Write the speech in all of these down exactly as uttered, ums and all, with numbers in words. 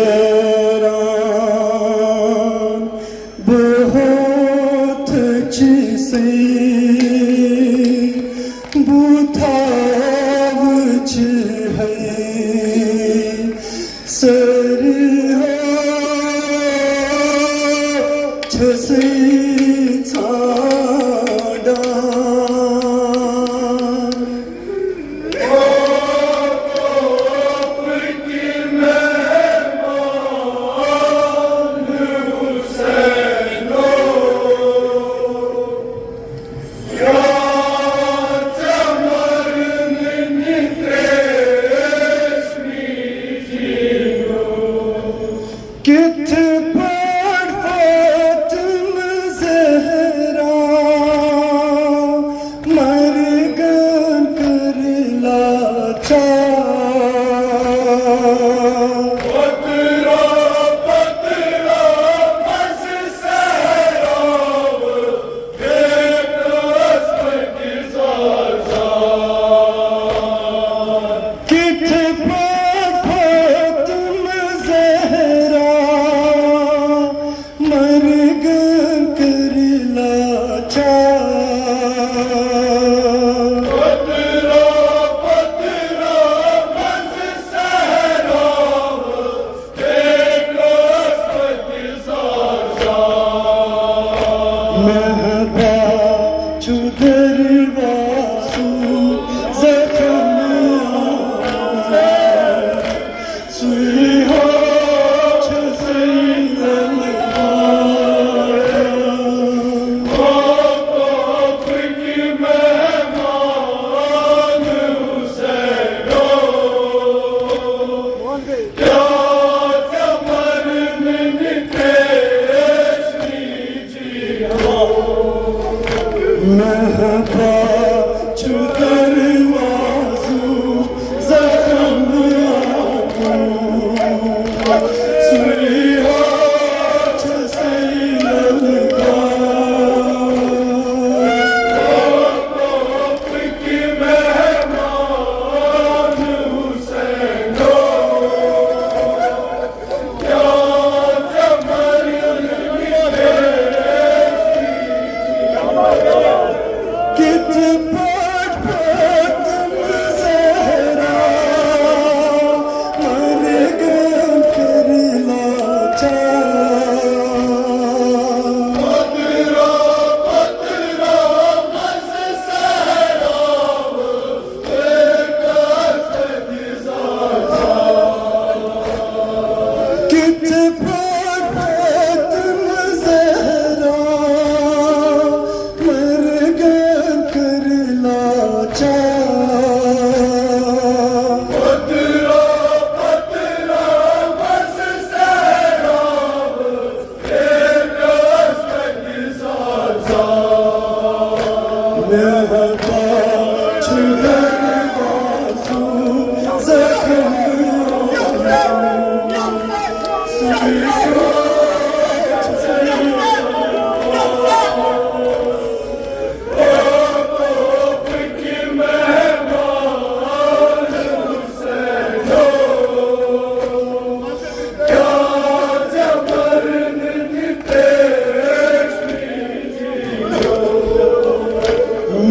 حیران بہت چیزیں بوتھاوچ ہے، سری ہو چھسے ژھانڈان۔ کِتھ پٲٹھۍ فاطمہ زہرا مرگن کٔر لاچار۔ کِتھ پٲٹھۍ فاطمہ زہرا مرگن کٔر لاچار۔ مہتاب چھُ دروازُک زخم۔ سُے ہا چھُ سید الوارث۔ مہتاب چھُ دروازُک زخم۔ سُے ہا چھُ سید الوارث۔ کِتھ پٲٹھۍ فاطمہ زہرا مرگن کٔر لاچار۔ کِتھ پٲٹھۍ فاطمہ زہرا مرگن کٔر لاچار۔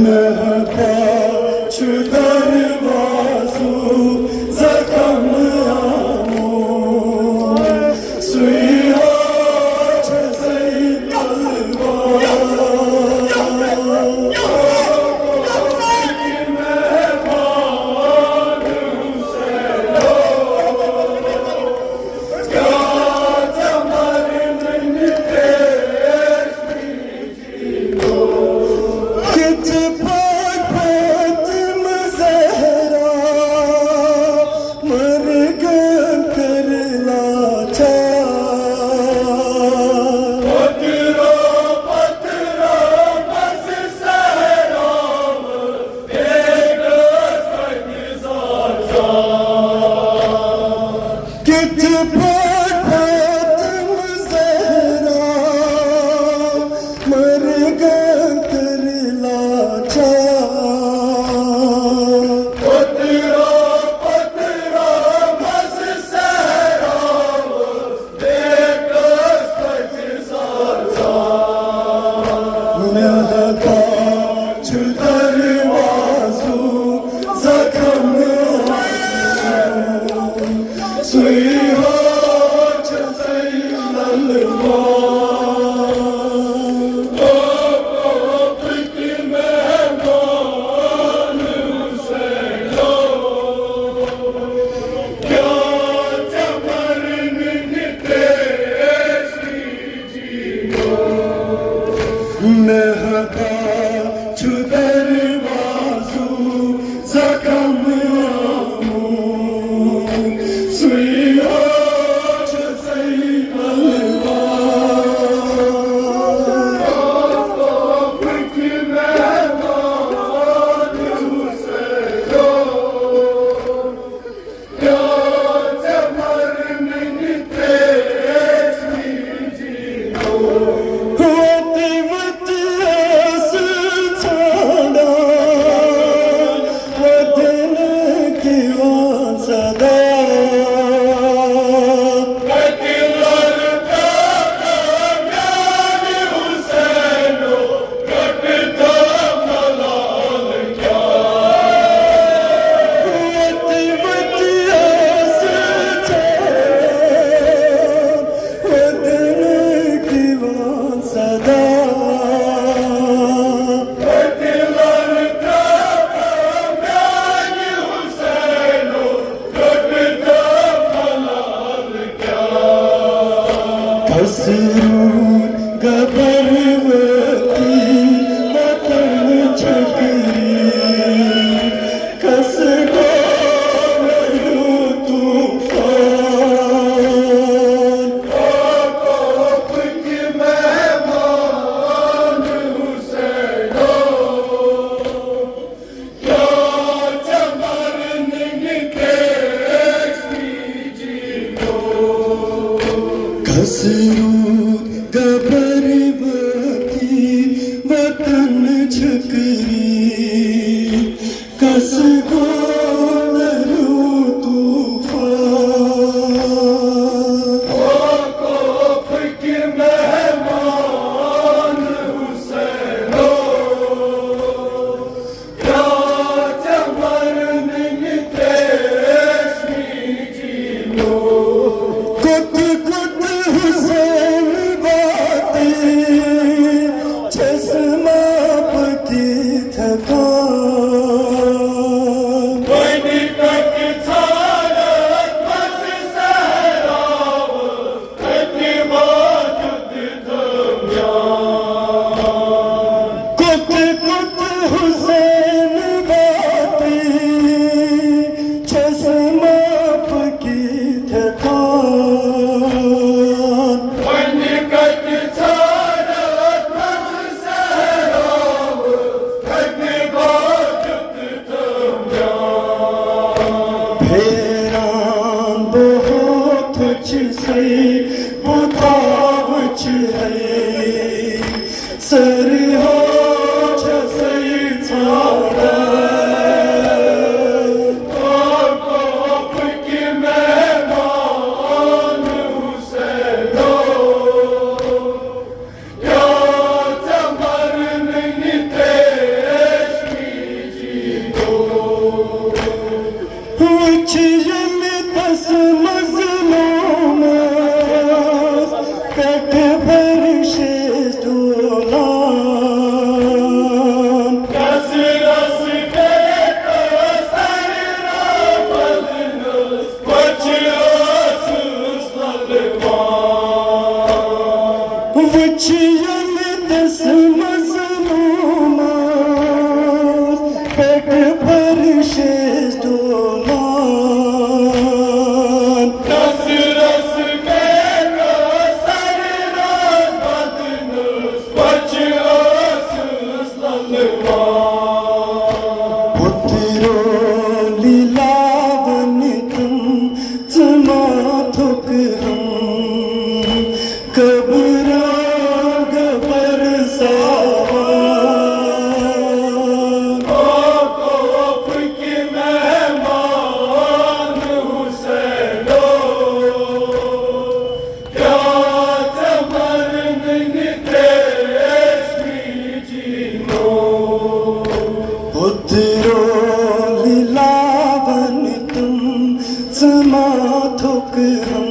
مہتاب چھُ دروازُک زخم آمُت۔ سُے ہا چھُ سید الوارث۔ کِتھ پٲٹھۍ فاطمہ زہرا مرگن کٔر لاچار۔ کِتھ پٲٹھۍ فاطمہ زہرا مرگن کٔر لاچار۔ کس روٗد گبروٲتی وطن چھٔکری، کس گوٚو طوفان۔ کس روٗد گبروٲتی وطن چھٔکری، کس گوٚو طوفان۔ کوٚت کوٚت حسین واتہِ، چھس ما پٔکِتھ ہٮ۪کان۔ کوٚت کوٚت حسین واتہِ، چھس ما پٔکِتھ ہٮ۪کان۔ پھیران بہت چھِ سَے، بہٕ تھاوٕ چھِ ہے۔ سر ہو چھسے ژھانڈان۔ وٕچھ ییٚلہِ تس مظلومس پٮ۪ٹھ فرشس ڈولان۔ وٕچھ ییٚلہِ تس مظلومس پٮ۪ٹھ فرشس ڈولان۔ پُترو لیلاون تم ژٕ ماتھُک ہم قبرا گبر ساوان۔ پُترو لیلاون تم ژٕ ماتھُک ہم